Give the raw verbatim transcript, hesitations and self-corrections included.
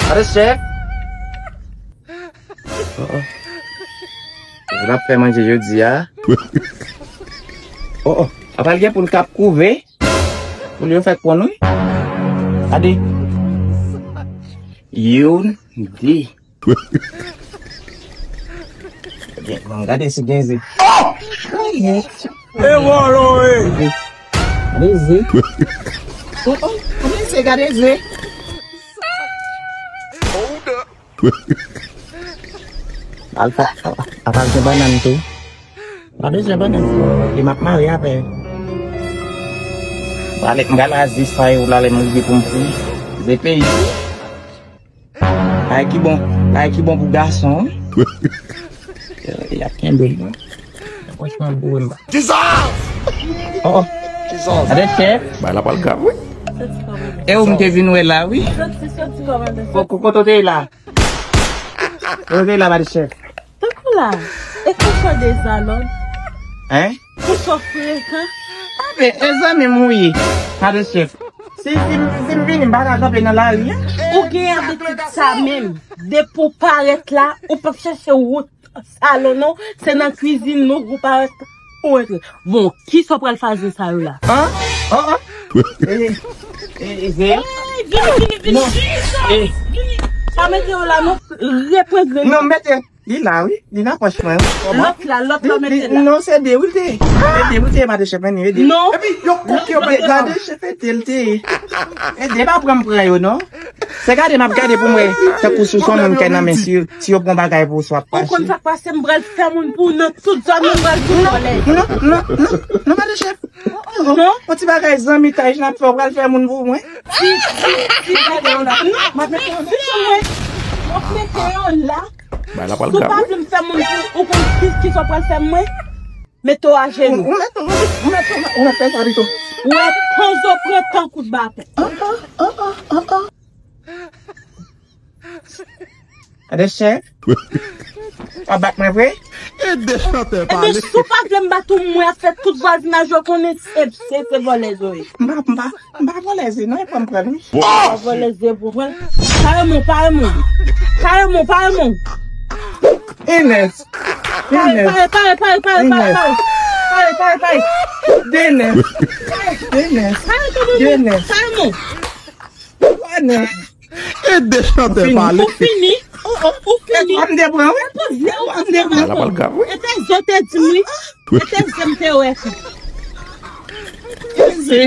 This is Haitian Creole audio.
Alo, chèf. Oh, oh. Ou ap fè manje jodi a? Oh, oh. Apa l gen poul k ap kouve? Poul yo fèk ponn, wi. Gade. Youn, de. Gade si gen ze. Oh! E vòlò, e! Gade ze. Oh, oh, gade ze, gade ze. Al fa, al, al, al gen bannann tou. Pa bezwen bannann. E m ap mare avè l. M prale, m prale a ze sa yo la lè m rive pou m fini. Ze peyi. Bagay ki bon, bagay ki bon pou gason. Y ap kenbe l. Franchman, boure m. Jesus! Oh, oh. Jesus! Gade chèf. Bay la pral grav, wi. E ou m te vin wè la, wi. Soti, soti, kòmandan. Ko-, ko-, kote w te ye la? Kote w te ye la, Madechèf? Tankou la. E kochon dezalòd. Hein? Kochon frekan. Abe, e zanmi m ou ye, Madechèf. Si, si, si m vini, m pa ka kanpe nan lari, hein? Ou gen abitid sa menm. Depi w parèt la, ou p ap chèche wout salon, non, se nan kwizin nou, ou pa wè, ou antre. Bon, kisa w pral fè ze sa yo la? An? An, an? E, e, e, ze? Ey, vini, vini, vini. Non. Jezi! E. Vini. Pa mete yo la, non. Repran grenn. Non, mete. Li la, wi. Li nan pòch mwen, wi. Kòman? Lòt la, lòt la, mete la. Non, se de, wi, l te. Se de, wi, l te, Madechèf, men, e de. Non. Epi, yo koke, yo pe gade, chèf, e de, l te. E de, pa pran m pran yo, non. Se gade m ap gade pou m wè tankou si w se yon moun k nan men, si, si yo pran bagay pou ou, si w ap fache. Ou konn sa k pase, m pral fè moun pou ou nan tout zòn, m pral tout vòlè. Non, non, non, non, Madechèf. Non. Yon ti bagay zanmitay n ap fè, w pral fè moun pou mwen. Si, si, si, gade w la. Non, m ap mete yon sou mwen. M ap mete yon la. Bay la pral grav, wi. Si w pa vle m fè moun pou ou, ou konn ki, kisa w pral fè mwen? Mete w ajenou. Ou mèt, ou mèt, ou mèt, ou mèt fè sa pito. Ou wè, panzo pran tan kout baton. An, an, an, an, an, an. Gade chèf. W ap bat mwen vre? Ede chantè pale. Ebyen, si w pa vle m bat ou, mwen ap fè tout vwazinaj yo konnen se, se, se vòlèz ou ye. M pa, m pa, m pa vòlèz, non, e pran m pran l, wi. Ou pa vòlèz, e pou pran l. Pare mwen, pare mwen. Pare mwen, pare mwen. Inès. Pare, pare, pare, pare, pare, pare, pare. Pare, pare, pare. Denès. Denès. Pare, pare, pare. Denès. Pare mwen. Ede chantè pale. Ou fini. Ou, ou, ou fini. Ou ap m te pran, wi. Ou ap m te pran. Bay la pral grav, wi. E te zo te di m, wi. E te zo m te wè tou. Ede.